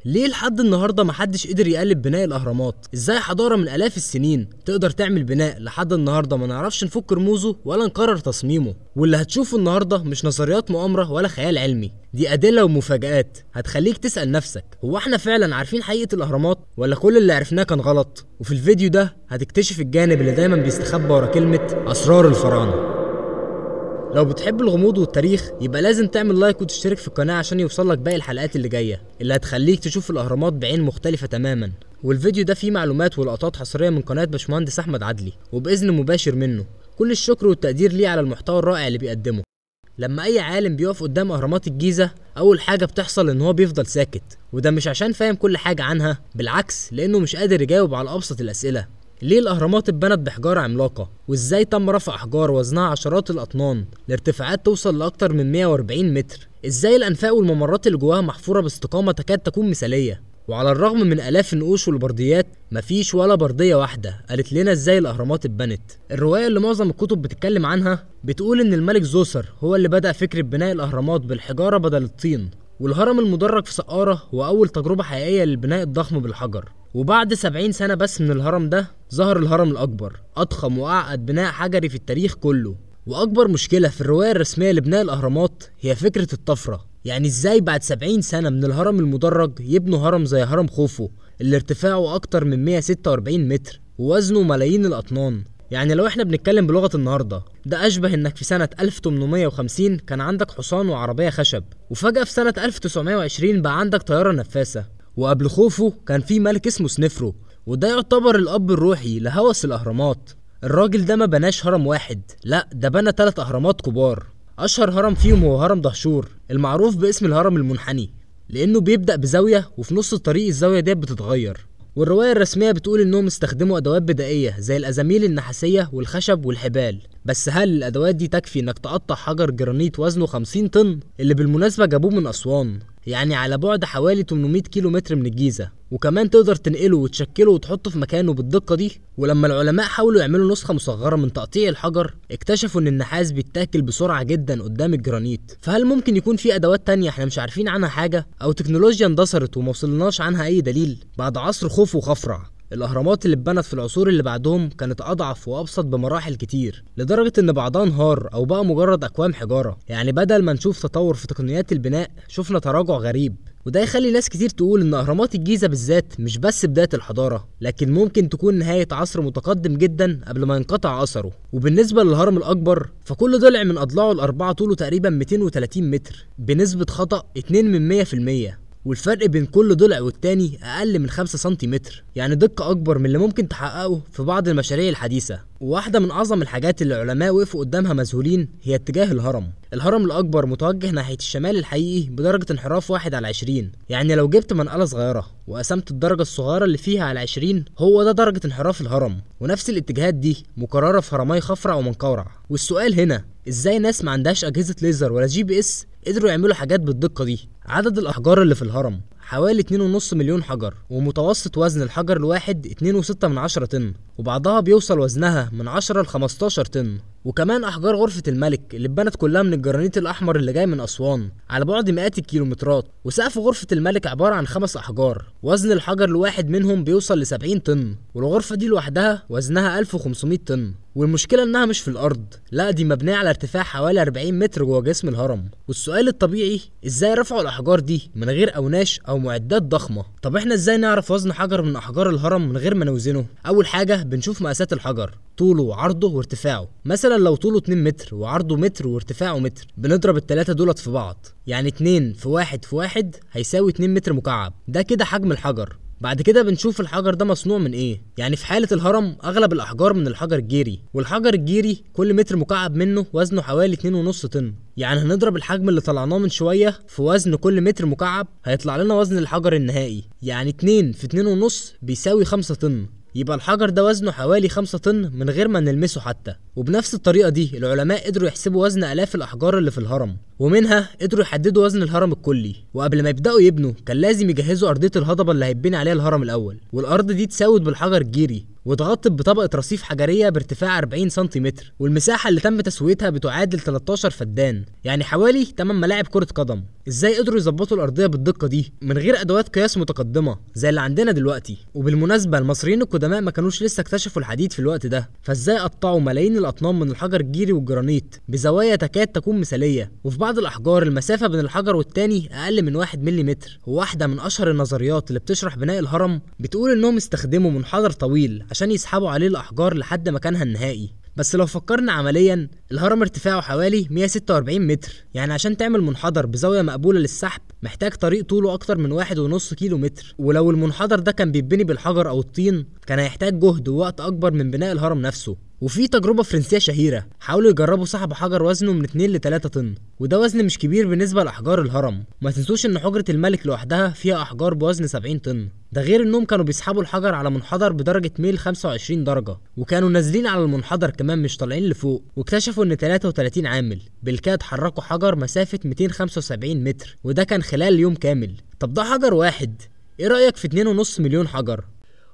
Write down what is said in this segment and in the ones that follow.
ليه لحد النهارده محدش قدر يقلب بناء الاهرامات؟ ازاي حضارة من الاف السنين تقدر تعمل بناء لحد النهارده ما نعرفش نفك رموزه ولا نقرر تصميمه؟ واللي هتشوفه النهارده مش نظريات مؤامرة ولا خيال علمي، دي ادلة ومفاجآت هتخليك تسأل نفسك، هو احنا فعلا عارفين حقيقة الاهرامات ولا كل اللي عرفناه كان غلط؟ وفي الفيديو ده هتكتشف الجانب اللي دايما بيستخبى ورا كلمة اسرار الفراعنة. لو بتحب الغموض والتاريخ يبقى لازم تعمل لايك وتشترك في القناة عشان يوصلك باقي الحلقات اللي جاية اللي هتخليك تشوف الأهرامات بعين مختلفة تماما. والفيديو ده فيه معلومات ولقطات حصرية من قناة باشمهندس أحمد عدلي وبإذن مباشر منه. كل الشكر والتقدير ليه على المحتوى الرائع اللي بيقدمه. لما أي عالم بيقف قدام أهرامات الجيزة أول حاجة بتحصل إن هو بيفضل ساكت، وده مش عشان فاهم كل حاجة عنها، بالعكس لأنه مش قادر يجاوب على أبسط الأسئلة. ليه الأهرامات اتبنت بحجارة عملاقة؟ وإزاي تم رفع أحجار وزنها عشرات الأطنان لارتفاعات توصل لأكتر من 140 متر؟ إزاي الأنفاق والممرات اللي جواها محفورة باستقامة تكاد تكون مثالية؟ وعلى الرغم من آلاف النقوش والبرديات مفيش ولا بردية واحدة قالت لنا إزاي الأهرامات اتبنت. الرواية اللي معظم الكتب بتتكلم عنها بتقول إن الملك زوسر هو اللي بدأ فكرة بناء الأهرامات بالحجارة بدل الطين، والهرم المدرج في سقارة هو أول تجربة حقيقية للبناء الضخم بالحجر. وبعد 70 سنة بس من الهرم ده ظهر الهرم الأكبر، أضخم وأعقد بناء حجري في التاريخ كله. وأكبر مشكلة في الرواية الرسمية لبناء الأهرامات هي فكرة الطفرة، يعني إزاي بعد 70 سنة من الهرم المدرج يبنوا هرم زي هرم خوفو اللي ارتفاعه أكتر من 146 متر ووزنه ملايين الأطنان؟ يعني لو احنا بنتكلم بلغة النهاردة ده أشبه إنك في سنة 1850 كان عندك حصان وعربية خشب، وفجأة في سنة 1920 بقى عندك طيارة نفاثة. وقبل خوفو كان في ملك اسمه سنفرو، وده يعتبر الأب الروحي لهوس الأهرامات. الراجل ده ما بناش هرم واحد، لا ده بنى 3 أهرامات كبار. أشهر هرم فيهم هو هرم دهشور المعروف باسم الهرم المنحني، لأنه بيبدأ بزاوية وفي نص الطريق الزاوية دي بتتغير. والرواية الرسمية بتقول إنهم استخدموا أدوات بدائية زي الأزاميل النحاسية والخشب والحبال، بس هل الأدوات دي تكفي إنك تقطع حجر جرانيت وزنه 50 طن اللي بالمناسبة جابوه من أسوان، يعني على بعد حوالي 800 كيلو متر من الجيزة، وكمان تقدر تنقله وتشكله وتحطه في مكانه بالدقة دي؟ ولما العلماء حاولوا يعملوا نسخة مصغرة من تقطيع الحجر اكتشفوا ان النحاس بيتاكل بسرعة جدا قدام الجرانيت. فهل ممكن يكون في ادوات تانية احنا مش عارفين عنها حاجة، او تكنولوجيا اندثرت وموصلناش عنها اي دليل؟ بعد عصر خوفو وخفرع الأهرامات اللي اتبنت في العصور اللي بعدهم كانت أضعف وأبسط بمراحل كتير، لدرجة إن بعضها انهار أو بقى مجرد أكوام حجارة. يعني بدل ما نشوف تطور في تقنيات البناء شفنا تراجع غريب، وده يخلي ناس كتير تقول إن أهرامات الجيزة بالذات مش بس بداية الحضارة، لكن ممكن تكون نهاية عصر متقدم جدا قبل ما ينقطع أثره. وبالنسبة للهرم الأكبر فكل ضلع من أضلاعه الأربعة طوله تقريبا 230 متر بنسبة خطأ 2 من 100%، والفرق بين كل ضلع والتاني أقل من 5 سنتيمتر، يعني دقة أكبر من اللي ممكن تحققه في بعض المشاريع الحديثة. وواحدة من أعظم الحاجات اللي العلماء وقفوا قدامها مذهولين هي اتجاه الهرم. الهرم الأكبر متوجه ناحية الشمال الحقيقي بدرجة انحراف 1 على 20، يعني لو جبت منقلة صغيرة وقسمت الدرجة الصغيرة اللي فيها على 20 هو ده درجة انحراف الهرم. ونفس الاتجاهات دي مكررة في هرمي خفرع ومنقورع. والسؤال هنا، ازاي ناس ما عندهاش أجهزة ليزر ولا GPS قدروا يعملوا حاجات بالدقة دي؟ عدد الأحجار اللي في الهرم حوالي 2.5 مليون حجر، ومتوسط وزن الحجر الواحد 2.6 طن، وبعضها بيوصل وزنها من 10 ل 15 طن. وكمان أحجار غرفة الملك اللي اتبنت كلها من الجرانيت الأحمر اللي جاي من أسوان على بعد مئات الكيلومترات، وسقف غرفة الملك عبارة عن 5 أحجار، وزن الحجر الواحد منهم بيوصل ل 70 طن، والغرفة دي لوحدها وزنها 1500 طن. والمشكلة إنها مش في الأرض، لا دي مبنية على ارتفاع حوالي 40 متر جوه جسم الهرم. والسؤال الطبيعي، إزاي رفعوا الأحجار دي من غير أوناش أو معدات ضخمة؟ طب إحنا إزاي نعرف وزن حجر من أحجار الهرم من غير ما نوزنه؟ أول حاجة بنشوف مقاسات الحجر، طوله وعرضه وارتفاعه. مثلا لو طوله 2 متر وعرضه متر وارتفاعه متر، بنضرب التلاتة دولت في بعض، يعني 2 في 1 في 1 هيساوي 2 متر مكعب، ده كده حجم الحجر. بعد كده بنشوف الحجر ده مصنوع من ايه. يعني في حالة الهرم اغلب الاحجار من الحجر الجيري، والحجر الجيري كل متر مكعب منه وزنه حوالي 2.5 طن، يعني هنضرب الحجم اللي طلعناه من شوية في وزن كل متر مكعب هيطلع لنا وزن الحجر النهائي، يعني 2 في 2.5 بيساوي 5 طن. يبقى الحجر ده وزنه حوالي 5 طن من غير ما نلمسه حتى. وبنفس الطريقة دي العلماء قدروا يحسبوا وزن آلاف الأحجار اللي في الهرم، ومنها قدروا يحددوا وزن الهرم الكلي. وقبل ما يبداوا يبنوا كان لازم يجهزوا ارضية الهضبه اللي هيتبني عليها الهرم الاول، والارض دي اتساوت بالحجر الجيري واتغطت بطبقه رصيف حجريه بارتفاع 40 سنتيمتر، والمساحة اللي تم تسويتها بتعادل 13 فدان، يعني حوالي 8 ملاعب كره قدم. ازاي قدروا يظبطوا الارضية بالدقه دي من غير ادوات قياس متقدمة زي اللي عندنا دلوقتي؟ وبالمناسبة المصريين القدماء ما كانوش لسه اكتشفوا الحديد في الوقت ده، فازاي قطعوا ملايين الاطنان من الحجر الجيري والجرانيت بزوايا تكاد تكون مثاليه؟ وفي بعض الاحجار المسافة بين الحجر والتاني اقل من 1 ملم. وواحدة من اشهر النظريات اللي بتشرح بناء الهرم بتقول انهم استخدموا منحدر طويل عشان يسحبوا عليه الاحجار لحد مكانها النهائي. بس لو فكرنا عمليا، الهرم ارتفاعه حوالي 146 متر، يعني عشان تعمل منحدر بزاوية مقبولة للسحب محتاج طريق طوله اكتر من 1.5 كيلو متر، ولو المنحدر ده كان بيتبني بالحجر او الطين كان هيحتاج جهد ووقت اكبر من بناء الهرم نفسه. وفي تجربة فرنسية شهيرة حاولوا يجربوا سحب حجر وزنه من 2 ل 3 طن، وده وزن مش كبير بالنسبة لأحجار الهرم. ما تنسوش ان حجرة الملك لوحدها فيها أحجار بوزن 70 طن، ده غير انهم كانوا بيسحبوا الحجر على منحدر بدرجة ميل 25 درجة، وكانوا نازلين على المنحدر كمان مش طالعين لفوق. واكتشفوا ان 33 عامل بالكاد حركوا حجر مسافة 275 متر، وده كان خلال يوم كامل. طب ده حجر واحد، ايه رأيك في 2.5 مليون حجر؟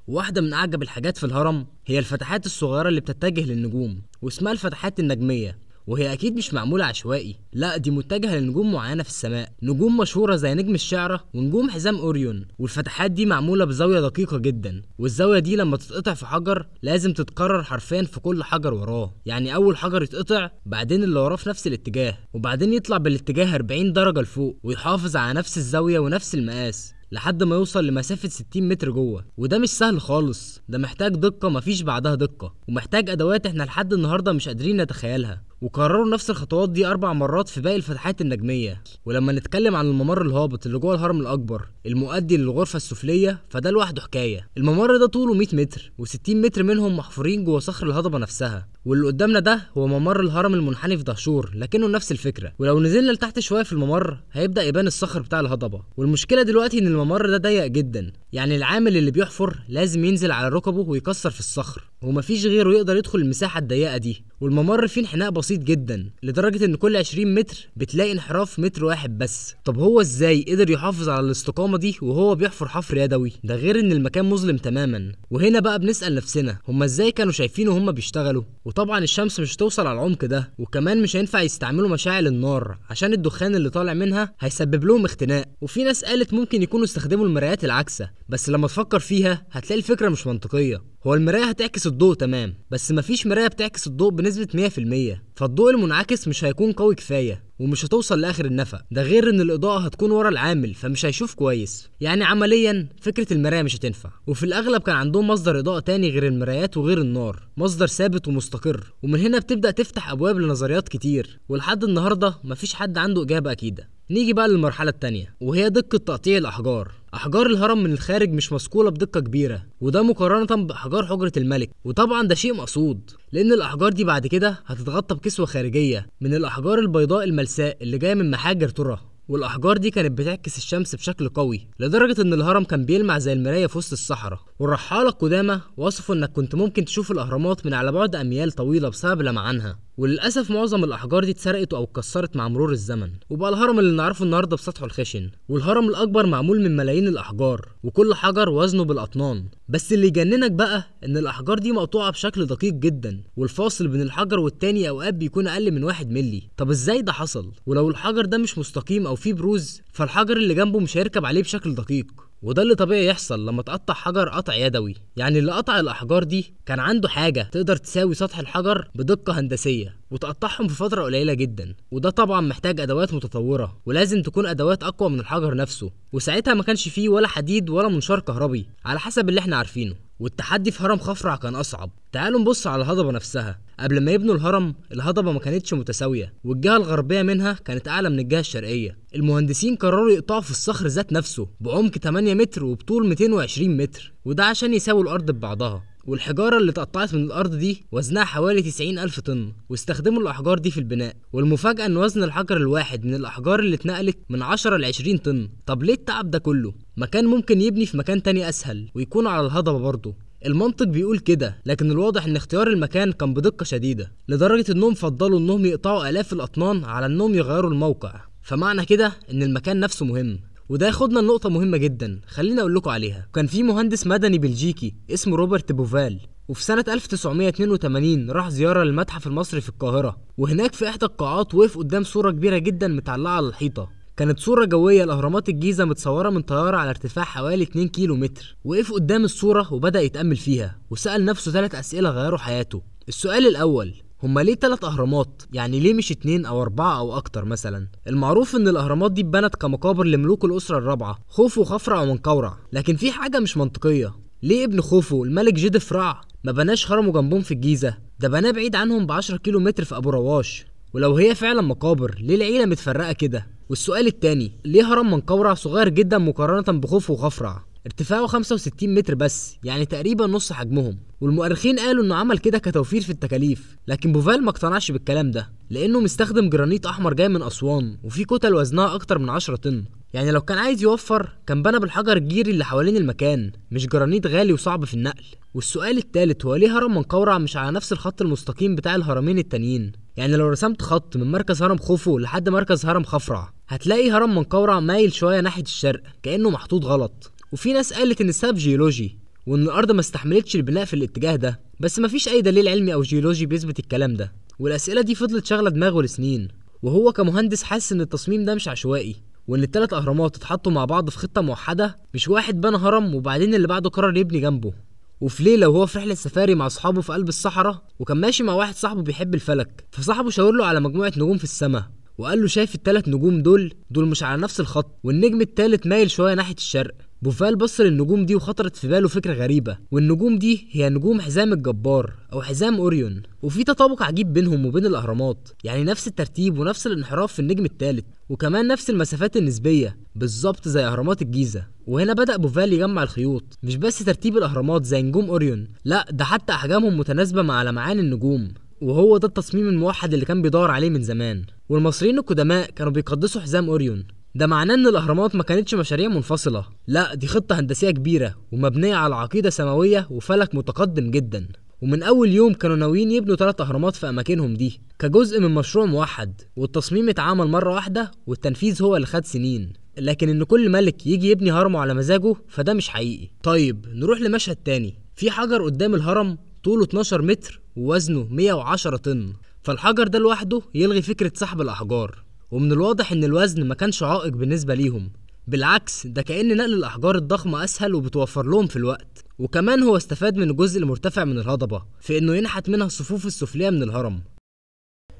واحدة من أعجب الحاجات في الهرم هي الفتحات الصغيرة اللي بتتجه للنجوم، واسمها الفتحات النجمية، وهي أكيد مش معمولة عشوائي، لا دي متجهة لنجوم معينة في السماء، نجوم مشهورة زي نجم الشعرى ونجوم حزام أوريون. والفتحات دي معمولة بزاوية دقيقة جدا، والزاوية دي لما تتقطع في حجر لازم تتكرر حرفيا في كل حجر وراه، يعني أول حجر يتقطع بعدين اللي وراه في نفس الاتجاه، وبعدين يطلع بالاتجاه 40 درجة لفوق ويحافظ على نفس الزاوية ونفس المقاس لحد ما يوصل لمسافة 60 متر جوه. وده مش سهل خالص، ده محتاج دقة مفيش بعدها دقة، ومحتاج أدوات احنا لحد النهاردة مش قادرين نتخيلها. وكرروا نفس الخطوات دي 4 مرات في باقي الفتحات النجمية. ولما نتكلم عن الممر الهابط اللي جوه الهرم الأكبر المؤدي للغرفة السفلية فده لوحده حكاية. الممر ده طوله 100 متر، و60 متر منهم محفورين جوه صخر الهضبة نفسها. واللي قدامنا ده هو ممر الهرم المنحني في دهشور، لكنه نفس الفكرة. ولو نزلنا لتحت شوية في الممر هيبدأ يبان الصخر بتاع الهضبة. والمشكلة دلوقتي إن الممر ده ضيق جدا، يعني العامل اللي بيحفر لازم ينزل على ركبه ويكسر في الصخر، ومفيش غيره يقدر يدخل المساحة الضيقة دي. والممر فيه انحناء بسيط جدا لدرجة ان كل 20 متر بتلاقي انحراف متر واحد بس. طب هو ازاي قدر يحافظ على الاستقامة دي وهو بيحفر حفر يدوي؟ ده غير ان المكان مظلم تماما. وهنا بقى بنسأل نفسنا، هما ازاي كانوا شايفينه وهما بيشتغلوا؟ وطبعا الشمس مش هتوصل على العمق ده، وكمان مش هينفع يستعملوا مشاعل النار عشان الدخان اللي طالع منها هيسبب لهم اختناق. وفي ناس قالت ممكن يكونوا استخدموا المرايات العكسة، بس لما تفكر فيها هتلاقي الفكرة مش منطقية. هو المراية هتعكس الضوء تمام، بس مفيش مراية بتعكس الضوء بنسبة 100%، فالضوء المنعكس مش هيكون قوي كفاية ومش هتوصل لآخر النفق. ده غير ان الإضاءة هتكون ورا العامل فمش هيشوف كويس، يعني عمليا فكرة المراية مش هتنفع. وفي الأغلب كان عندهم مصدر إضاءة تاني غير المرايات وغير النار، مصدر ثابت ومستقر. ومن هنا بتبدأ تفتح أبواب لنظريات كتير، ولحد النهاردة مفيش حد عنده إجابة أكيدة. نيجي بقى للمرحلة التانية، وهي دقة تقطيع الأحجار. أحجار الهرم من الخارج مش مصقولة بدقة كبيرة، وده مقارنة بأحجار حجرة الملك، وطبعا ده شيء مقصود لأن الأحجار دي بعد كده هتتغطى بكسوة خارجية من الأحجار البيضاء الملساء اللي جاية من محاجر ترى. والأحجار دي كانت بتعكس الشمس بشكل قوي لدرجة إن الهرم كان بيلمع زي المراية في وسط الصحراء. والرحالة القدامى وصفوا إنك كنت ممكن تشوف الأهرامات من على بعد أميال طويلة بسبب لمعانها. وللأسف معظم الأحجار دي اتسرقت أو اتكسرت مع مرور الزمن، وبقى الهرم اللي نعرفه النهارده بسطحه الخشن. والهرم الأكبر معمول من ملايين الأحجار، وكل حجر وزنه بالأطنان. بس اللي يجننك بقى إن الأحجار دي مقطوعة بشكل دقيق جدا، والفاصل بين الحجر والتاني أوقات بيكون أقل من 1 ملي. طب إزاي ده حصل؟ ولو الحجر ده مش مستقيم أو فيه بروز فالحجر اللي جنبه مش هيركب عليه بشكل دقيق، وده اللي طبيعي يحصل لما تقطع حجر قطع يدوي. يعني اللي قطع الأحجار دي كان عنده حاجة تقدر تساوي سطح الحجر بدقة هندسية وتقطعهم في فترة قليلة جدا، وده طبعا محتاج أدوات متطورة، ولازم تكون أدوات أقوى من الحجر نفسه. وساعتها ما كانش فيه ولا حديد ولا منشار كهربي على حسب اللي احنا عارفينه. والتحدي في هرم خفرع كان أصعب. تعالوا نبص على الهضبة نفسها. قبل ما يبنوا الهرم الهضبة ما كانتش متساوية، والجهة الغربية منها كانت أعلى من الجهة الشرقية. المهندسين قرروا يقطعوا في الصخر ذات نفسه بعمق 8 متر وبطول 220 متر، وده عشان يساووا الأرض ببعضها. والحجارة اللي اتقطعت من الأرض دي وزنها حوالي 90,000 طن، واستخدموا الأحجار دي في البناء. والمفاجأة إن وزن الحجر الواحد من الأحجار اللي اتنقلت من 10 ل 20 طن. طب ليه التعب ده كله؟ مكان ممكن يبني في مكان تاني أسهل ويكون على الهضبة برضه. المنطق بيقول كده، لكن الواضح ان اختيار المكان كان بدقة شديدة لدرجة انهم فضلوا انهم يقطعوا آلاف الأطنان على انهم يغيروا الموقع. فمعنى كده ان المكان نفسه مهم. وده ياخدنا لنقطة مهمة جدا خلينا اقول لكم عليها. كان في مهندس مدني بلجيكي اسمه روبرت بوفال، وفي سنة 1982 راح زيارة للمتحف المصري في القاهرة، وهناك في إحدى القاعات وقف قدام صورة كبيرة جدا متعلقة على الحيطة. كانت صورة جوية لأهرامات الجيزة متصورة من طيارة على ارتفاع حوالي 2 كيلو متر. وقف قدام الصورة وبدأ يتأمل فيها وسأل نفسه 3 أسئلة غيروا حياته. السؤال الأول، هما ليه 3 أهرامات؟ يعني ليه مش 2 أو 4 أو أكتر مثلا؟ المعروف إن الأهرامات دي اتبنت كمقابر لملوك الأسرة الرابعة، خوفو وخفرع ومنقورع. لكن في حاجة مش منطقية، ليه ابن خوفو الملك جدفرع ما بناش هرمه جنبهم في الجيزة؟ ده بناه بعيد عنهم ب10 كيلو متر في أبو رواش. ولو هي فعلا مقابر ليه العيلة متفرقة كده؟ والسؤال التاني، ليه هرم منقورع صغير جدا مقارنة بخوفو وخفرع؟ ارتفاعه 65 متر بس، يعني تقريبا نص حجمهم. والمؤرخين قالوا انه عمل كده كتوفير في التكاليف، لكن بوفال ما اقتنعش بالكلام ده لانه مستخدم جرانيت احمر جاي من اسوان وفي كتل وزنها اكتر من 10 طن. يعني لو كان عايز يوفر كان بنى بالحجر الجيري اللي حوالين المكان، مش جرانيت غالي وصعب في النقل. والسؤال الثالث، هو ليه هرم منقورع مش على نفس الخط المستقيم بتاع الهرمين التانيين؟ يعني لو رسمت خط من مركز هرم خوفو لحد مركز هرم خفرع هتلاقي هرم منقورع مايل شوية ناحية الشرق كانه محطوط غلط. وفي ناس قالت ان السبب جيولوجي وان الارض ما استحملتش البناء في الاتجاه ده، بس مفيش اي دليل علمي او جيولوجي بيثبت الكلام ده. والاسئلة دي فضلت شاغله دماغه لسنين، وهو كمهندس حاسس ان التصميم ده مش عشوائي، وان ال3 اهرامات اتحطوا مع بعض في خطه موحدة، مش واحد بنى هرم وبعدين اللي بعده قرر يبني جنبه. وفي ليلة وهو في رحله سفاري مع اصحابه في قلب الصحراء، وكان ماشي مع واحد صاحبه بيحب الفلك، فصاحبه شاور له على مجموعة نجوم في السماء وقال له شايف ال3 نجوم دول؟ دول مش على نفس الخط، والنجم الثالث مايل شوية ناحية الشرق. بوفال بص للنجوم دي وخطرت في باله فكرة غريبة، والنجوم دي هي نجوم حزام الجبار أو حزام أوريون، وفي تطابق عجيب بينهم وبين الأهرامات، يعني نفس الترتيب ونفس الانحراف في النجم الثالث، وكمان نفس المسافات النسبية بالظبط زي أهرامات الجيزة. وهنا بدأ بوفال يجمع الخيوط، مش بس ترتيب الأهرامات زي نجوم أوريون، لا ده حتى أحجامهم متناسبة مع لمعان النجوم، وهو ده التصميم الموحد اللي كان بيدور عليه من زمان. والمصريين القدماء كانوا بيقدسوا حزام أوريون، ده معناه ان الاهرامات ما كانتش مشاريع منفصلة، لا دي خطه هندسية كبيرة ومبنيه على عقيدة سماوية وفلك متقدم جدا. ومن اول يوم كانوا ناويين يبنوا 3 اهرامات في اماكنهم دي كجزء من مشروع موحد، والتصميم اتعمل مرة واحدة والتنفيذ هو اللي خد سنين. لكن ان كل ملك يجي يبني هرمه على مزاجه فده مش حقيقي. طيب نروح لمشهد تاني، في حجر قدام الهرم طوله 12 متر ووزنه 110 طن، فالحجر ده لوحده يلغي فكرة سحب الاحجار. ومن الواضح ان الوزن ما كانش عائق بالنسبة ليهم، بالعكس ده كأن نقل الأحجار الضخمة أسهل وبتوفر لهم في الوقت. وكمان هو استفاد من الجزء المرتفع من الهضبة في انه ينحت منها الصفوف السفلية من الهرم.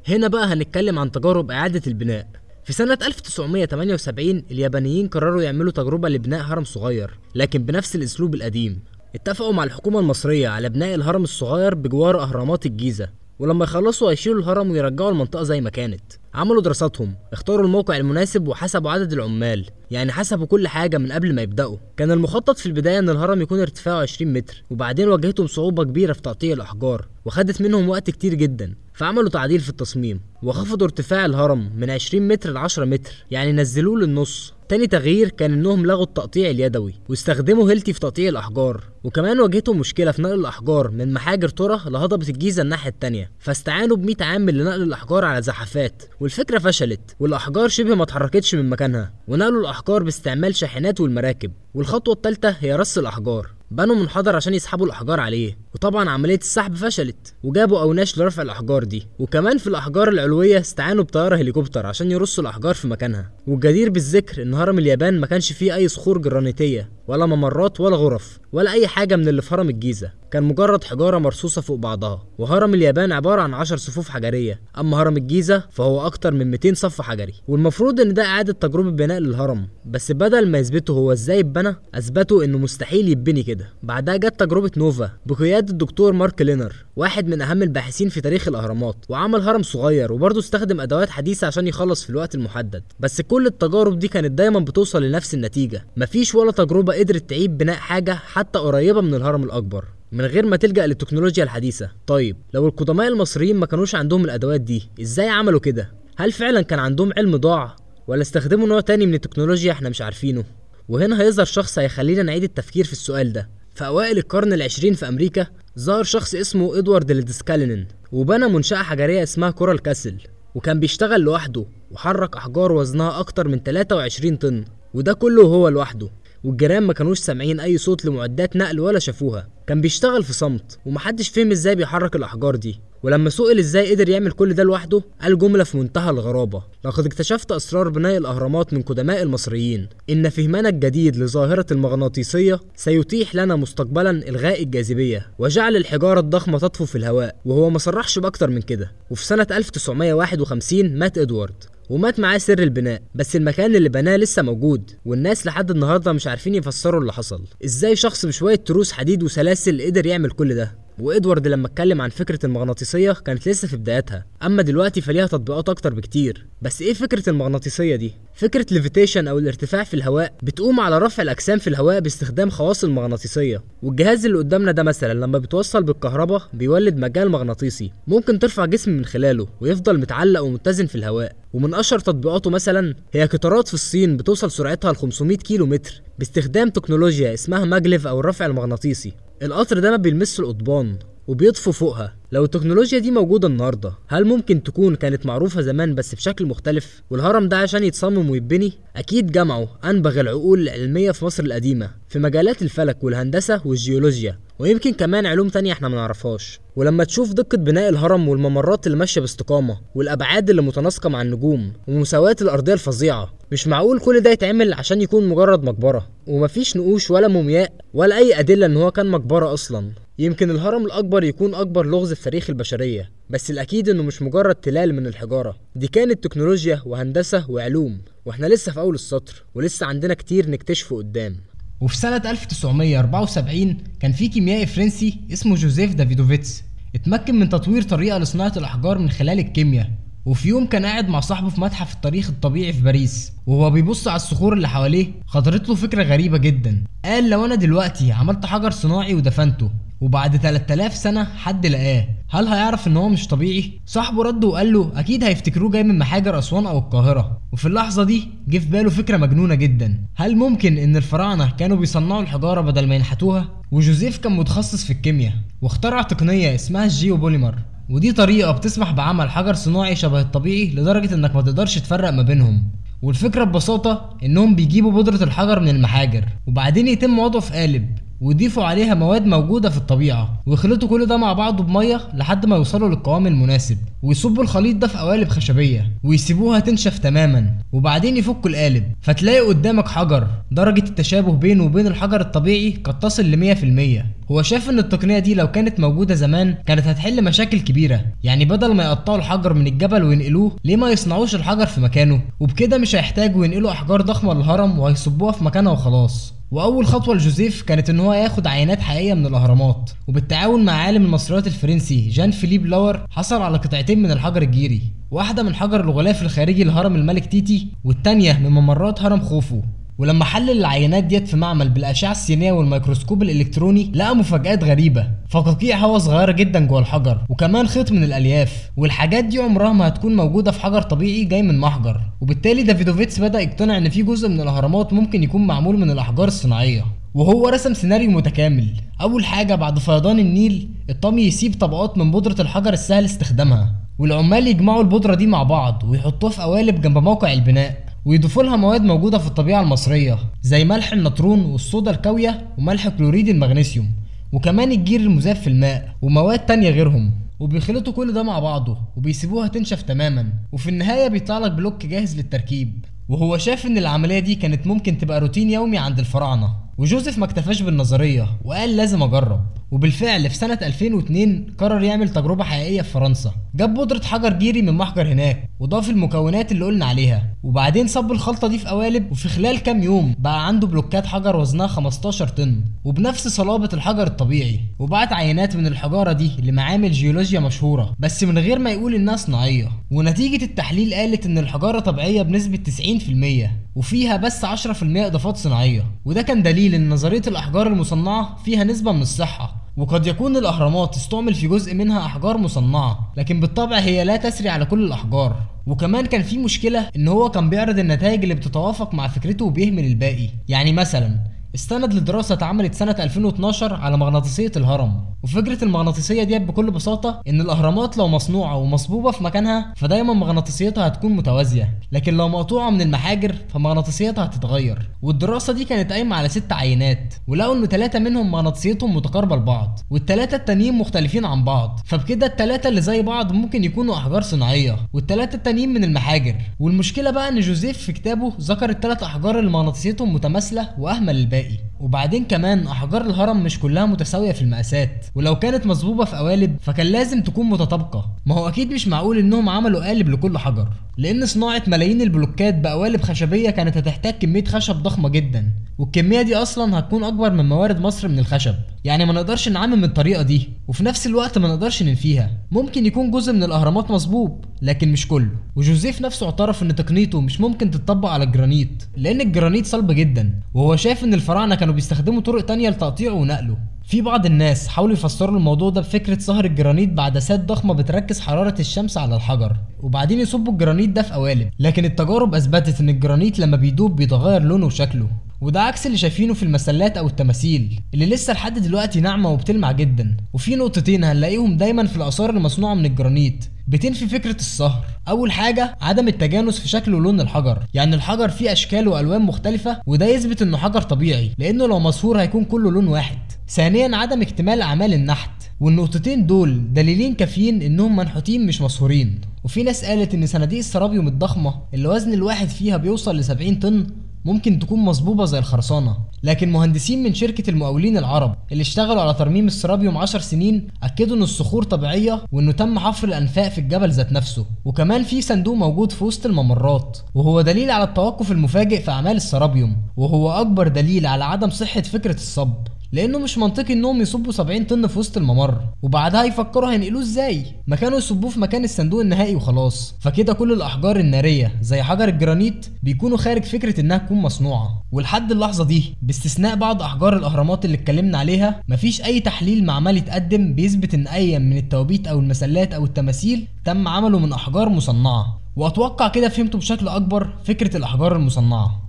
هنا بقى هنتكلم عن تجارب إعادة البناء. في سنة 1978 اليابانيين قرروا يعملوا تجربة لبناء هرم صغير لكن بنفس الأسلوب القديم. اتفقوا مع الحكومة المصرية على بناء الهرم الصغير بجوار أهرامات الجيزة، ولما يخلصوا هيشيلوا الهرم ويرجعوا المنطقة زي ما كانت. عملوا دراساتهم، اختاروا الموقع المناسب وحسبوا عدد العمال، يعني حسبوا كل حاجة من قبل ما يبدأوا. كان المخطط في البداية ان الهرم يكون ارتفاعه 20 متر، وبعدين واجهتهم صعوبة كبيرة في تقطيع الأحجار وخدت منهم وقت كتير جدا، فعملوا تعديل في التصميم وخفضوا ارتفاع الهرم من 20 متر ل 10 متر، يعني نزلوه للنص. تاني تغيير كان انهم لغوا التقطيع اليدوي واستخدموا هيلتي في تقطيع الاحجار. وكمان واجهتهم مشكلة في نقل الاحجار من محاجر ترى لهضبه الجيزة الناحية التانية، فاستعانوا ب 100 عامل لنقل الاحجار على زحافات، والفكرة فشلت والاحجار شبه ما اتحركتش من مكانها، ونقلوا الاحجار باستعمال شاحنات والمراكب. والخطوة الثالثة هي رص الاحجار، بنوا منحدر عشان يسحبوا الاحجار عليه، وطبعا عملية السحب فشلت وجابوا اوناش لرفع الاحجار دي. وكمان في الاحجار العلوية استعانوا بطيارة هليكوبتر عشان يرصوا الاحجار في مكانها. والجدير بالذكر ان هرم اليابان ما كانش فيه اي صخور جرانيتيه ولا ممرات ولا غرف ولا اي حاجة من اللي في هرم الجيزة، كان مجرد حجارة مرصوصه فوق بعضها. وهرم اليابان عبارة عن 10 صفوف حجريه، اما هرم الجيزة فهو اكتر من 200 صف حجري. والمفروض ان ده اعاده تجربه بناء للهرم، بس بدل ما يثبتوا هو ازاي اتبنى اثبتوا انه مستحيل يتبني كده. بعدها جت تجربه نوفا بقيادة الدكتور مارك لينر، واحد من اهم الباحثين في تاريخ الاهرامات، وعمل هرم صغير وبرضه استخدم ادوات حديثه عشان يخلص في الوقت المحدد. بس كل التجارب دي كانت دايما بتوصل لنفس النتيجة، مفيش ولا تجربه قدرت تعيد بناء حاجة حتى قريبه من الهرم الاكبر من غير ما تلجأ للتكنولوجيا الحديثة. طيب لو القدماء المصريين ما كانوش عندهم الأدوات دي ازاي عملوا كده؟ هل فعلا كان عندهم علم ضاع ولا استخدموا نوع تاني من التكنولوجيا احنا مش عارفينه؟ وهنا هيظهر شخص هيخلينا نعيد التفكير في السؤال ده. في أوائل القرن العشرين في أمريكا ظهر شخص اسمه إدوارد ليدسكالينن، وبنى منشأة حجرية اسمها كورال كاسل، وكان بيشتغل لوحده وحرك أحجار وزنها أكتر من 23 طن، وده كله وهو لوحده، والجيران ما كانوش سامعين أي صوت لمعدات نقل ولا شافوها. كان بيشتغل في صمت ومحدش فهم ازاي بيحرك الأحجار دي. ولما سئل ازاي قدر يعمل كل ده لوحده قال جملة في منتهى الغرابة: لقد اكتشفت أسرار بناء الأهرامات من قدماء المصريين، إن فهمنا الجديد لظاهرة المغناطيسية سيتيح لنا مستقبلا إلغاء الجاذبية وجعل الحجارة الضخمة تطفو في الهواء. وهو ما صرحش بأكتر من كده. وفي سنة 1951 مات إدوارد، ومات معاه سر البناء، بس المكان اللي بناه لسه موجود، والناس لحد النهارده مش عارفين يفسروا اللي حصل. ازاي شخص بشوية تروس حديد وسلاسل قدر يعمل كل ده؟ وإدوارد لما اتكلم عن فكرة المغناطيسية كانت لسه في بدايتها، أما دلوقتي فليها تطبيقات أكتر بكتير. بس إيه فكرة المغناطيسية دي؟ فكرة levitation أو الارتفاع في الهواء بتقوم على رفع الأجسام في الهواء باستخدام خواص المغناطيسية. والجهاز اللي قدامنا ده مثلا لما بتوصل بالكهرباء بيولد مجال مغناطيسي ممكن ترفع جسم من خلاله ويفضل متعلق ومتزن في الهواء. ومن أشهر تطبيقاته مثلا هي قطارات في الصين بتوصل سرعتها ل 500 كيلو متر باستخدام تكنولوجيا اسمها maglev أو الرفع المغناطيسي. القطر ده ما بيلمسش القضبان وبيطفو فوقها. لو التكنولوجيا دي موجودة النهاردة هل ممكن تكون كانت معروفة زمان بس بشكل مختلف؟ والهرم ده عشان يتصمم ويتبني أكيد جمعوا أنبغ العقول العلمية في مصر القديمة في مجالات الفلك والهندسة والجيولوجيا، ويمكن كمان علوم تانية احنا ما نعرفهاش. ولما تشوف دقة بناء الهرم والممرات اللي ماشية باستقامة والأبعاد اللي متناسقة مع النجوم ومساواة الأرضية الفظيعة، مش معقول كل ده يتعمل عشان يكون مجرد مقبرة، ومفيش نقوش ولا مومياء ولا أي أدلة إن هو كان مقبرة أصلا. يمكن الهرم الأكبر يكون أكبر لغز في تاريخ البشرية، بس الأكيد إنه مش مجرد تلال من الحجارة، دي كانت تكنولوجيا وهندسة وعلوم، وإحنا لسه في أول السطر ولسه عندنا كتير نكتشفه قدام. وفي سنة 1974 كان في كيميائي فرنسي اسمه جوزيف دافيدوفيتس اتمكن من تطوير طريقة لصناعة الأحجار من خلال الكيمياء. وفي يوم كان قاعد مع صاحبه في متحف التاريخ الطبيعي في باريس، وهو بيبص على الصخور اللي حواليه خطرت له فكرة غريبة جدا. قال لو أنا دلوقتي عملت حجر صناعي ودفنته وبعد 3000 سنة حد لقاه، هل هيعرف ان هو مش طبيعي؟ صاحبه رد وقال له اكيد هيفتكروه جاي من محاجر اسوان او القاهرة. وفي اللحظة دي جه في باله فكرة مجنونة جدا، هل ممكن ان الفراعنة كانوا بيصنعوا الحجارة بدل ما ينحتوها؟ وجوزيف كان متخصص في الكيمياء واخترع تقنية اسمها الجيوبوليمر، ودي طريقة بتسمح بعمل حجر صناعي شبه الطبيعي لدرجة انك ما تقدرش تفرق ما بينهم. والفكرة ببساطة انهم بيجيبوا بودرة الحجر من المحاجر وبعدين يتم وضعه في قالب ويضيفوا عليها مواد موجودة في الطبيعة ويخلطوا كل ده مع بعضه بمية لحد ما يوصلوا للقوام المناسب، ويصبوا الخليط ده في قوالب خشبية ويسيبوها تنشف تماما، وبعدين يفكوا القالب فتلاقي قدامك حجر درجة التشابه بينه وبين الحجر الطبيعي قد تصل ل 100%. هو شاف ان التقنية دي لو كانت موجودة زمان كانت هتحل مشاكل كبيرة، يعني بدل ما يقطعوا الحجر من الجبل وينقلوه ليه ما يصنعوش الحجر في مكانه؟ وبكده مش هيحتاجوا ينقلوا احجار ضخمة للهرم وهيصبوها في مكانها وخلاص. واول خطوة لجوزيف كانت ان هو ياخد عينات حقيقية من الاهرامات، وبالتعاون مع عالم المصريات الفرنسي جان فيليب لاور حصل على قطعتين من الحجر الجيري، واحدة من حجر الغلاف الخارجي لهرم الملك تيتي والتانية من ممرات هرم خوفو. ولما حلل العينات ديت في معمل بالاشعه السينيه والميكروسكوب الالكتروني لقى مفاجآت غريبة، فقاقيع هواء صغيرة جدا جوه الحجر وكمان خيط من الالياف، والحاجات دي عمرها ما هتكون موجودة في حجر طبيعي جاي من محجر. وبالتالي دافيدوفيتس بدا يقتنع ان في جزء من الاهرامات ممكن يكون معمول من الاحجار الصناعية، وهو رسم سيناريو متكامل. اول حاجة بعد فيضان النيل الطمي يسيب طبقات من بودره الحجر السهل استخدامها، والعمال يجمعوا البودره دي مع بعض ويحطوها في قوالب جنب موقع البناء، ويضيفوا لها مواد موجودة في الطبيعة المصرية زي ملح النطرون والصودا الكاوية وملح كلوريد المغنيسيوم وكمان الجير المذاب في الماء ومواد تانية غيرهم، وبيخلطوا كل ده مع بعضه وبيسيبوها تنشف تماما، وفي النهاية بيطلع لك block جاهز للتركيب. وهو شاف ان العملية دي كانت ممكن تبقى روتين يومي عند الفراعنة، وجوزيف ما اكتفاش بالنظرية وقال لازم اجرب. وبالفعل في سنة 2002 قرر يعمل تجربة حقيقية في فرنسا. جاب بودرة حجر جيري من محجر هناك وضاف المكونات اللي قلنا عليها، وبعدين صب الخلطة دي في قوالب، وفي خلال كام يوم بقى عنده بلوكات حجر وزنها 15 طن وبنفس صلابة الحجر الطبيعي. وبعت عينات من الحجارة دي لمعامل جيولوجيا مشهورة بس من غير ما يقول انها صناعية، ونتيجة التحليل قالت ان الحجارة طبيعية بنسبة 90% وفيها بس 10% اضافات صناعية، وده كان دليل ان نظرية الاحجار المصنعة فيها نسبة من الصحة. وقد يكون الاهرامات استعمل في جزء منها احجار مصنعة، لكن بالطبع هي لا تسري على كل الاحجار. وكمان كان في مشكلة ان هو كان بيعرض النتائج اللي بتتوافق مع فكرته وبيهمل الباقي، يعني مثلا استند لدراسة اتعملت سنة 2012 على مغناطيسية الهرم. وفكرة المغناطيسية دي بكل بساطة ان الاهرامات لو مصنوعة ومصبوبة في مكانها فدايما مغناطيسيتها هتكون متوازية، لكن لو مقطوعة من المحاجر فمغناطيسيتها هتتغير. والدراسة دي كانت قايمة على 6 عينات، ولقوا ان 3 منهم مغناطيسيتهم متقاربة لبعض وال3 التانيين مختلفين عن بعض، فبكده ال3 اللي زي بعض ممكن يكونوا احجار صناعية وال3 التانيين من المحاجر. والمشكلة بقى ان جوزيف في كتابه ذكر ال3 احجار اللي مغناطيسيتهم متماثلة واهمل الباقي. وبعدين كمان احجار الهرم مش كلها متساوية في المقاسات، ولو كانت مصبوبة في قوالب فكان لازم تكون متطابقة. ما هو اكيد مش معقول انهم عملوا قالب لكل حجر، لان صناعة ملايين البلوكات بقوالب خشبية كانت هتحتاج كمية خشب ضخمة جدا، والكمية دي اصلا هتكون اكبر من موارد مصر من الخشب. يعني ما نقدرش نعمم الطريقة دي، وفي نفس الوقت ما نقدرش ننفيها. ممكن يكون جزء من الاهرامات مصبوب لكن مش كله. وجوزيف نفسه اعترف ان تقنيته مش ممكن تتطبق على الجرانيت، لان الجرانيت صلب جدا، وهو شايف ان الفراعنة كانوا بيستخدموا طرق تانية لتقطيعه ونقله. في بعض الناس حاولوا يفسروا الموضوع ده بفكرة صهر الجرانيت بعدسات ضخمة بتركز حرارة الشمس على الحجر، وبعدين يصبوا الجرانيت ده في قوالب، لكن التجارب اثبتت ان الجرانيت لما بيدوب بيتغير لونه وشكله، وده عكس اللي شايفينه في المسلات او التماثيل اللي لسه لحد دلوقتي ناعمة وبتلمع جدا. وفي نقطتين هنلاقيهم دايما في الاثار المصنوعة من الجرانيت بتنفي فكرة الصهر. اول حاجة عدم التجانس في شكل ولون الحجر، يعني الحجر فيه اشكال والوان مختلفة، وده يثبت انه حجر طبيعي لانه لو مصهور هيكون كله لون واحد. ثانيا عدم اكتمال اعمال النحت، والنقطتين دول دليلين كافيين انهم منحوتين مش مصهورين. وفي ناس قالت ان صناديق السرابيوم الضخمة اللي وزن الواحد فيها بيوصل ل 70 طن ممكن تكون مصبوبة زي الخرسانة، لكن مهندسين من شركة المقاولين العرب اللي اشتغلوا على ترميم السرابيوم 10 سنين أكدوا إن الصخور طبيعية وإنه تم حفر الأنفاق في الجبل ذات نفسه. وكمان في صندوق موجود في وسط الممرات، وهو دليل على التوقف المفاجئ في أعمال السرابيوم، وهو أكبر دليل على عدم صحة فكرة الصب، لانه مش منطقي انهم يصبوا 70 طن في وسط الممر وبعدها يفكروا هينقلوه ازاي، ما كانوا يصبوه في مكان الصندوق النهائي وخلاص. فكده كل الاحجار النارية زي حجر الجرانيت بيكونوا خارج فكرة انها تكون مصنوعة. ولحد اللحظة دي باستثناء بعض احجار الاهرامات اللي اتكلمنا عليها مفيش اي تحليل معملي اتقدم بيثبت ان اي من التوابيت او المسلات او التماثيل تم عمله من احجار مصنعه. واتوقع كده فهمتوا بشكل اكبر فكرة الاحجار المصنعة.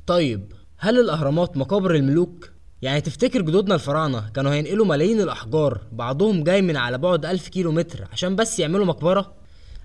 طيب هل الاهرامات مقابر الملوك؟ يعني تفتكر جدودنا الفراعنة كانوا هينقلوا ملايين الأحجار بعضهم جاي من على بعد 1000 كيلو متر عشان بس يعملوا مقبرة؟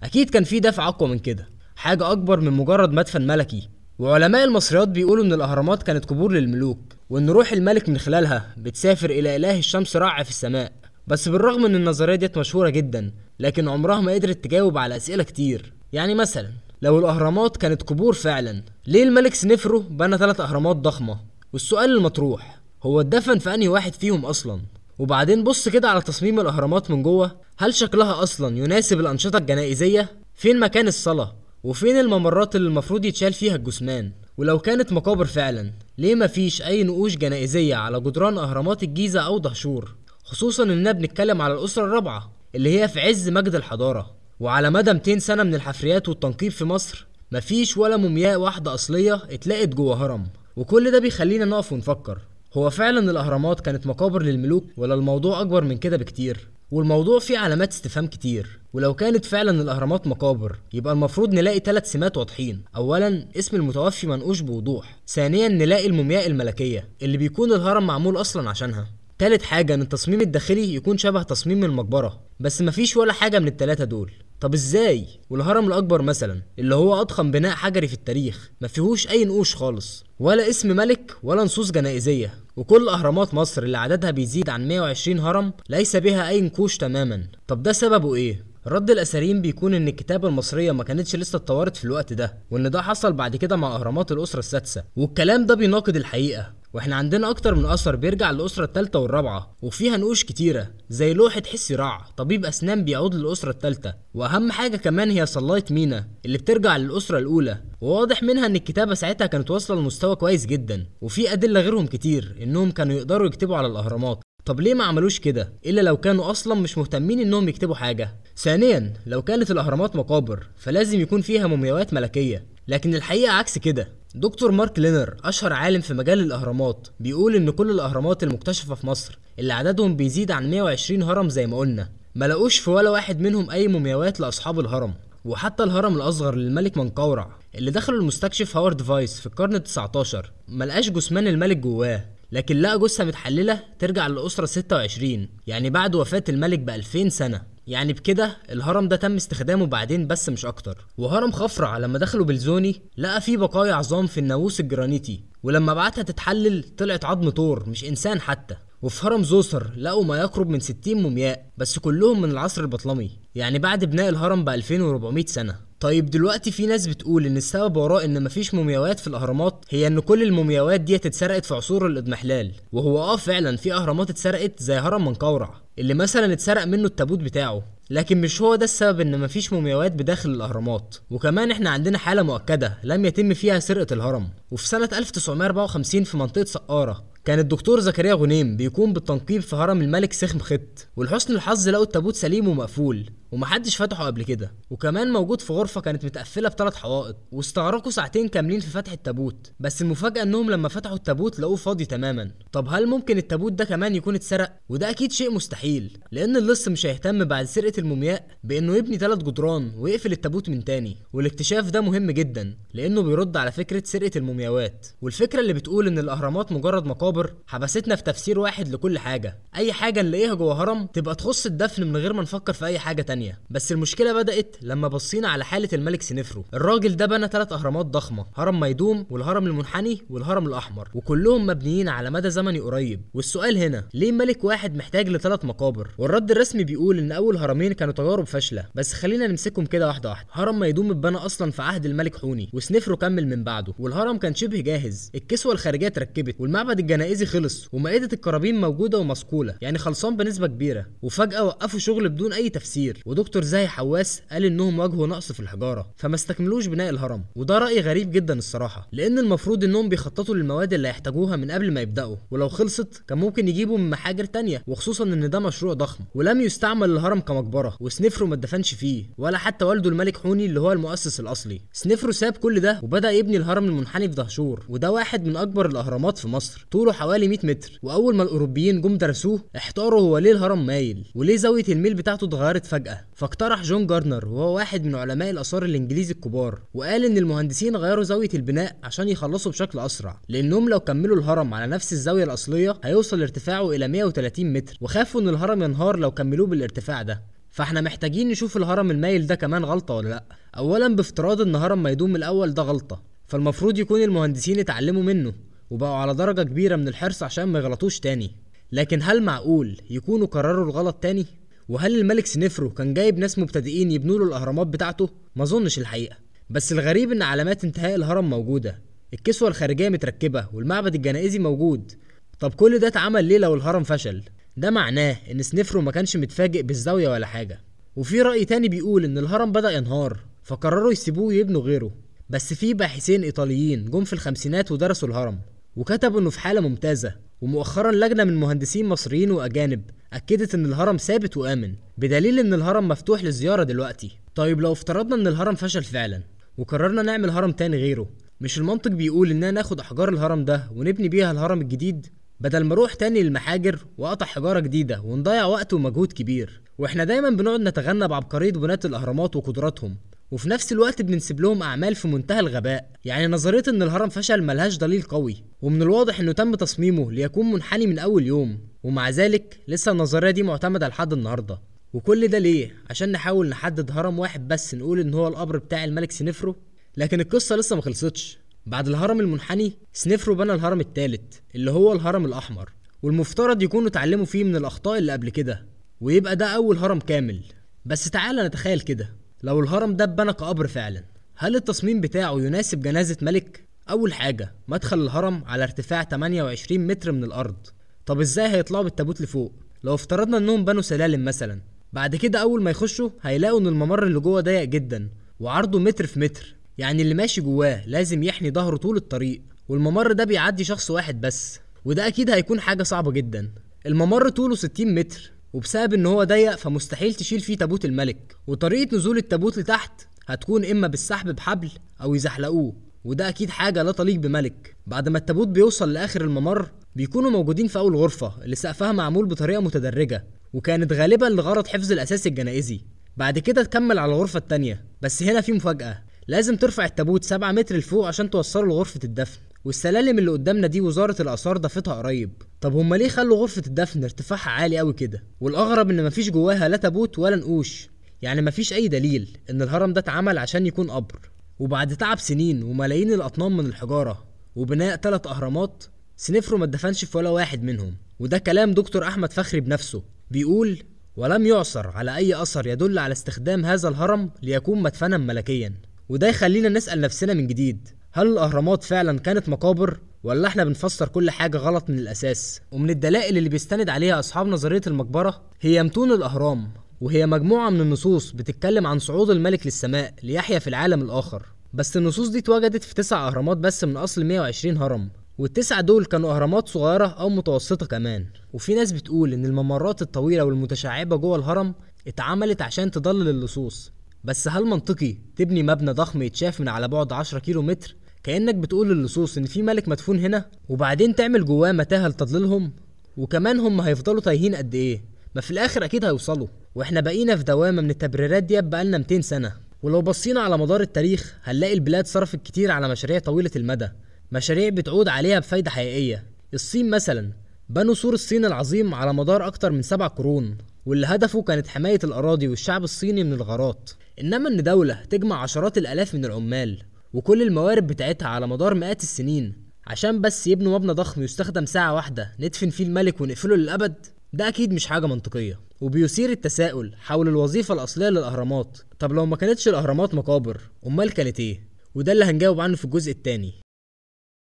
أكيد كان في دافع أقوى من كده، حاجة أكبر من مجرد مدفن ملكي. وعلماء المصريات بيقولوا إن الأهرامات كانت قبور للملوك، وإن روح الملك من خلالها بتسافر إلى إله الشمس رع في السماء. بس بالرغم إن النظرية ديت مشهورة جدا، لكن عمرها ما قدرت تجاوب على أسئلة كتير. يعني مثلا لو الأهرامات كانت قبور فعلا، ليه الملك سنفرو بنى 3 أهرامات ضخمة؟ والسؤال المطروح هو اتدفن في انهي واحد فيهم اصلا؟ وبعدين بص كده على تصميم الاهرامات من جوه، هل شكلها اصلا يناسب الانشطة الجنائزيه؟ فين مكان الصلاة؟ وفين الممرات اللي المفروض يتشال فيها الجثمان؟ ولو كانت مقابر فعلا، ليه مفيش اي نقوش جنائزيه على جدران اهرامات الجيزة او دهشور؟ خصوصا اننا بنتكلم على الاسرة الرابعة اللي هي في عز مجد الحضارة، وعلى مدى 200 سنة من الحفريات والتنقيب في مصر مفيش ولا مومياء واحدة اصلية اتلاقت جوه هرم. وكل ده بيخلينا نقف ونفكر، هو فعلا الاهرامات كانت مقابر للملوك ولا الموضوع اكبر من كده بكتير؟ والموضوع فيه علامات استفهام كتير. ولو كانت فعلا الاهرامات مقابر يبقى المفروض نلاقي 3 سمات واضحين. اولا اسم المتوفي منقوش بوضوح، ثانيا نلاقي المومياء الملكية اللي بيكون الهرم معمول اصلا عشانها، تالت حاجة ان التصميم الداخلي يكون شبه تصميم المقبرة. بس مفيش ولا حاجة من ال3 دول. طب ازاي؟ والهرم الاكبر مثلا اللي هو اضخم بناء حجري في التاريخ مفيهوش اي نقوش خالص، ولا اسم ملك ولا نصوص جنائزيه، وكل اهرامات مصر اللي عددها بيزيد عن 120 هرم ليس بها اي نقوش تماما. طب ده سببه ايه؟ رد الاثريين بيكون ان الكتابة المصرية ما كانتش لسه اتطورت في الوقت ده، وان ده حصل بعد كده مع اهرامات الاسرة السادسة، والكلام ده بيناقض الحقيقة. واحنا عندنا اكتر من اثر بيرجع للاسرة الثالثة والرابعة وفيها نقوش كتيرة، زي لوحة حسي رع طبيب اسنان بيعود للاسرة الثالثة، واهم حاجة كمان هي صلايه مينا اللي بترجع للاسرة الاولى، وواضح منها ان الكتابة ساعتها كانت واصله لمستوى كويس جدا، وفي ادلة غيرهم كتير انهم كانوا يقدروا يكتبوا على الاهرامات. طب ليه ما عملوش كده الا لو كانوا اصلا مش مهتمين انهم يكتبوا حاجة؟ ثانيا لو كانت الاهرامات مقابر فلازم يكون فيها مومياوات ملكية، لكن الحقيقة عكس كده. دكتور مارك لينر اشهر عالم في مجال الاهرامات بيقول ان كل الاهرامات المكتشفه في مصر اللي عددهم بيزيد عن 120 هرم زي ما قلنا، ما لقوش في ولا واحد منهم اي مومياوات لاصحاب الهرم. وحتى الهرم الاصغر للملك منقورع اللي دخله المستكشف هاورد فايس في القرن ال19 ما لقاش جثمان الملك جواه، لكن لقى جثة متحللة ترجع للأسرة 26، يعني بعد وفاة الملك ب2000 سنة. يعني بكده الهرم ده تم استخدامه بعدين بس مش اكتر. وهرم خفرع لما دخلوا بلزوني لقى فيه بقايا عظام في الناموس الجرانيتي، ولما بعتها تتحلل طلعت عظم طور مش انسان حتى. وفي هرم زوسر لقوا ما يقرب من 60 مومياء بس كلهم من العصر البطلمي، يعني بعد بناء الهرم ب2400 سنة. طيب دلوقتي في ناس بتقول ان السبب وراء ان مفيش مومياوات في الاهرامات هي ان كل المومياوات دي اتسرقت في عصور الاضمحلال، وهو فعلا في اهرامات اتسرقت زي هرم منقورع اللي مثلا اتسرق منه التابوت بتاعه، لكن مش هو ده السبب ان مفيش مومياوات بداخل الاهرامات. وكمان احنا عندنا حالة مؤكدة لم يتم فيها سرقة الهرم. وفي سنة 1954 في منطقة سقارة كان الدكتور زكريا غنيم بيقوم بالتنقيب في هرم الملك سخم خت، ولحسن الحظ لقوا التابوت سليم ومقفول ومحدش فتحه قبل كده، وكمان موجود في غرفة كانت متقفلة ب3 حوائط، واستغرقوا ساعتين كاملين في فتح التابوت. بس المفاجأة انهم لما فتحوا التابوت لقوه فاضي تماما. طب هل ممكن التابوت ده كمان يكون اتسرق؟ وده اكيد شيء مستحيل، لان اللص مش هيهتم بعد سرقة المومياء بانه يبني 3 جدران ويقفل التابوت من تاني. والاكتشاف ده مهم جدا لانه بيرد على فكرة سرقة المومياوات، والفكرة اللي بتقول ان الاهرامات مجرد مقابر حبستنا في تفسير واحد لكل حاجة، اي حاجة نلاقيها جوه هرم تبقى تخص الدفن من غير ما نفكر في اي حاجة تانية. بس المشكلة بدأت لما بصينا على حالة الملك سنفرو. الراجل ده بنى 3 أهرامات ضخمة، هرم ميدوم والهرم المنحني والهرم الأحمر، وكلهم مبنيين على مدى زمني قريب. والسؤال هنا ليه ملك واحد محتاج ل3 مقابر؟ والرد الرسمي بيقول إن أول هرمين كانوا تجارب فاشلة، بس خلينا نمسكهم كده واحدة واحدة. هرم ميدوم اتبنى أصلا في عهد الملك حوني، وسنفرو كمل من بعده، والهرم كان شبه جاهز، الكسوة الخارجية اتركبت، والمعبد الجنائزي خلص، ومائدة الكرابين موجودة ومصقولة، يعني خلصان بنسبة كبيرة. وفجأة وقفوا شغل بدون أي تفسير، ودكتور زاهي حواس قال انهم واجهوا نقص في الحجارة فما استكملوش بناء الهرم. وده راي غريب جدا الصراحة، لان المفروض انهم بيخططوا للمواد اللي هيحتاجوها من قبل ما يبداوا، ولو خلصت كان ممكن يجيبوا من محاجر تانية، وخصوصا ان ده مشروع ضخم. ولم يستعمل الهرم كمقبره، وسنفرو ما اتدفنش فيه ولا حتى والده الملك حوني اللي هو المؤسس الاصلي. سنفرو ساب كل ده وبدا يبني الهرم المنحني في دهشور، وده واحد من اكبر الاهرامات في مصر، طوله حوالي 100 متر. واول ما الاوروبيين جم درسوه احتاروا هو ليه الهرم مايل وليه زاوية الميل بتاعته اتغيرت فجاة. فاقترح جون جاردنر، وهو واحد من علماء الآثار الإنجليزي الكبار، وقال إن المهندسين غيروا زاوية البناء عشان يخلصوا بشكل أسرع، لأنهم لو كملوا الهرم على نفس الزاوية الأصلية هيوصل ارتفاعه إلى 130 متر، وخافوا إن الهرم ينهار لو كملوه بالارتفاع ده. فاحنا محتاجين نشوف الهرم المايل ده كمان غلطة ولا لأ. أولا بافتراض إن هرم ميدوم الأول ده غلطة، فالمفروض يكون المهندسين اتعلموا منه وبقوا على درجة كبيرة من الحرص عشان ما يغلطوش تاني. لكن هل معقول يكونوا كرروا الغلط تاني؟ وهل الملك سنفرو كان جايب ناس مبتدئين يبنوا له الاهرامات بتاعته؟ ما اظنش الحقيقة. بس الغريب ان علامات انتهاء الهرم موجودة، الكسوة الخارجية متركبه، والمعبد الجنائزي موجود. طب كل ده اتعمل ليه لو الهرم فشل؟ ده معناه ان سنفرو ما كانش متفاجئ بالزاوية ولا حاجة. وفي راي تاني بيقول ان الهرم بدا ينهار فقرروا يسيبوه ويبنوا غيره. بس في باحثين ايطاليين جم في الخمسينات ودرسوا الهرم وكتبوا انه في حاله ممتازة، ومؤخرا لجنة من مهندسين مصريين واجانب اكدت ان الهرم ثابت وامن، بدليل ان الهرم مفتوح للزيارة دلوقتي. طيب لو افترضنا ان الهرم فشل فعلا وقررنا نعمل هرم تاني غيره، مش المنطق بيقول اننا ناخد احجار الهرم ده ونبني بيها الهرم الجديد بدل ما اروح تاني للمحاجر واقطع حجارة جديدة ونضيع وقت ومجهود كبير؟ واحنا دايما بنقعد نتغنى بعبقريه بناة الاهرامات وقدراتهم، وفي نفس الوقت بننسب لهم اعمال في منتهى الغباء. يعني نظرية ان الهرم فشل ملهاش دليل قوي، ومن الواضح انه تم تصميمه ليكون منحني من اول يوم، ومع ذلك لسه النظرية دي معتمدة لحد النهارده. وكل ده ليه؟ عشان نحاول نحدد هرم واحد بس نقول ان هو القبر بتاع الملك سنفرو. لكن القصة لسه ما خلصتش. بعد الهرم المنحني سنفرو بنى الهرم الثالث اللي هو الهرم الاحمر، والمفترض يكونوا اتعلموا فيه من الاخطاء اللي قبل كده، ويبقى ده اول هرم كامل. بس تعالى نتخيل كده، لو الهرم ده اتبنى كقبر فعلا، هل التصميم بتاعه يناسب جنازة ملك؟ أول حاجة، مدخل الهرم على ارتفاع 28 متر من الأرض. طب ازاي هيطلعوا بالتابوت لفوق؟ لو افترضنا انهم بنوا سلالم مثلا، بعد كده أول ما يخشوا هيلاقوا ان الممر اللي جوه ضيق جدا وعرضه متر في متر، يعني اللي ماشي جواه لازم يحني ظهره طول الطريق، والممر ده بيعدي شخص واحد بس، وده أكيد هيكون حاجة صعبة جدا. الممر طوله 60 متر، وبسبب ان هو ضيق فمستحيل تشيل فيه تابوت الملك، وطريقة نزول التابوت لتحت هتكون اما بالسحب بحبل او يزحلقوه، وده اكيد حاجة لا تليق بملك. بعد ما التابوت بيوصل لاخر الممر بيكونوا موجودين في اول غرفة اللي سقفها معمول بطريقة متدرجة، وكانت غالبا لغرض حفظ الاساس الجنائزي. بعد كده تكمل على الغرفة التانية، بس هنا في مفاجأة، لازم ترفع التابوت 7 متر لفوق عشان توصله لغرفة الدفن. والسلالم اللي قدامنا دي وزارة الآثار ضافتها قريب. طب هما ليه خلوا غرفة الدفن ارتفاعها عالي قوي كده؟ والأغرب إن مفيش جواها لا تابوت ولا نقوش، يعني مفيش أي دليل إن الهرم ده اتعمل عشان يكون قبر. وبعد تعب سنين وملايين الأطنان من الحجارة وبناء 3 أهرامات، سنفرو ما اتدفنش في ولا واحد منهم. وده كلام دكتور أحمد فخري بنفسه، بيقول: ولم يعثر على أي أثر يدل على استخدام هذا الهرم ليكون مدفنا ملكيا. وده يخلينا نسأل نفسنا من جديد، هل الأهرامات فعلا كانت مقابر ولا احنا بنفسر كل حاجة غلط من الأساس؟ ومن الدلائل اللي بيستند عليها أصحاب نظرية المقبرة هي متون الأهرام، وهي مجموعة من النصوص بتتكلم عن صعود الملك للسماء ليحيا في العالم الآخر. بس النصوص دي اتوجدت في 9 أهرامات بس من أصل 120 هرم، وال9 دول كانوا أهرامات صغيرة أو متوسطة كمان. وفي ناس بتقول إن الممرات الطويلة والمتشعبة جوه الهرم اتعملت عشان تضلل اللصوص، بس هل منطقي تبني مبنى ضخم يتشاف من على بعد 10 كيلو متر كأنك بتقول للصوص إن في ملك مدفون هنا، وبعدين تعمل جواه متاهة لتضليلهم؟ وكمان هم هيفضلوا تايهين قد إيه؟ ما في الآخر أكيد هيوصلوا. وإحنا بقينا في دوامة من التبريرات دي بقالنا 200 سنة. ولو بصينا على مدار التاريخ هنلاقي البلاد صرفت كتير على مشاريع طويلة المدى، مشاريع بتعود عليها بفايدة حقيقية. الصين مثلا بنوا سور الصين العظيم على مدار أكتر من 7 قرون، واللي هدفه كانت حماية الأراضي والشعب الصيني من الغارات. إنما إن دولة تجمع عشرات الآلاف من العمال وكل الموارد بتاعتها على مدار مئات السنين عشان بس يبنوا مبنى ضخم يستخدم ساعة واحدة ندفن فيه الملك ونقفله للأبد، ده أكيد مش حاجة منطقية. وبيثير التساؤل حول الوظيفة الأصلية للأهرامات. طب لو ما كانتش الأهرامات مقابر، أمال كانت إيه؟ وده اللي هنجاوب عنه في الجزء التاني.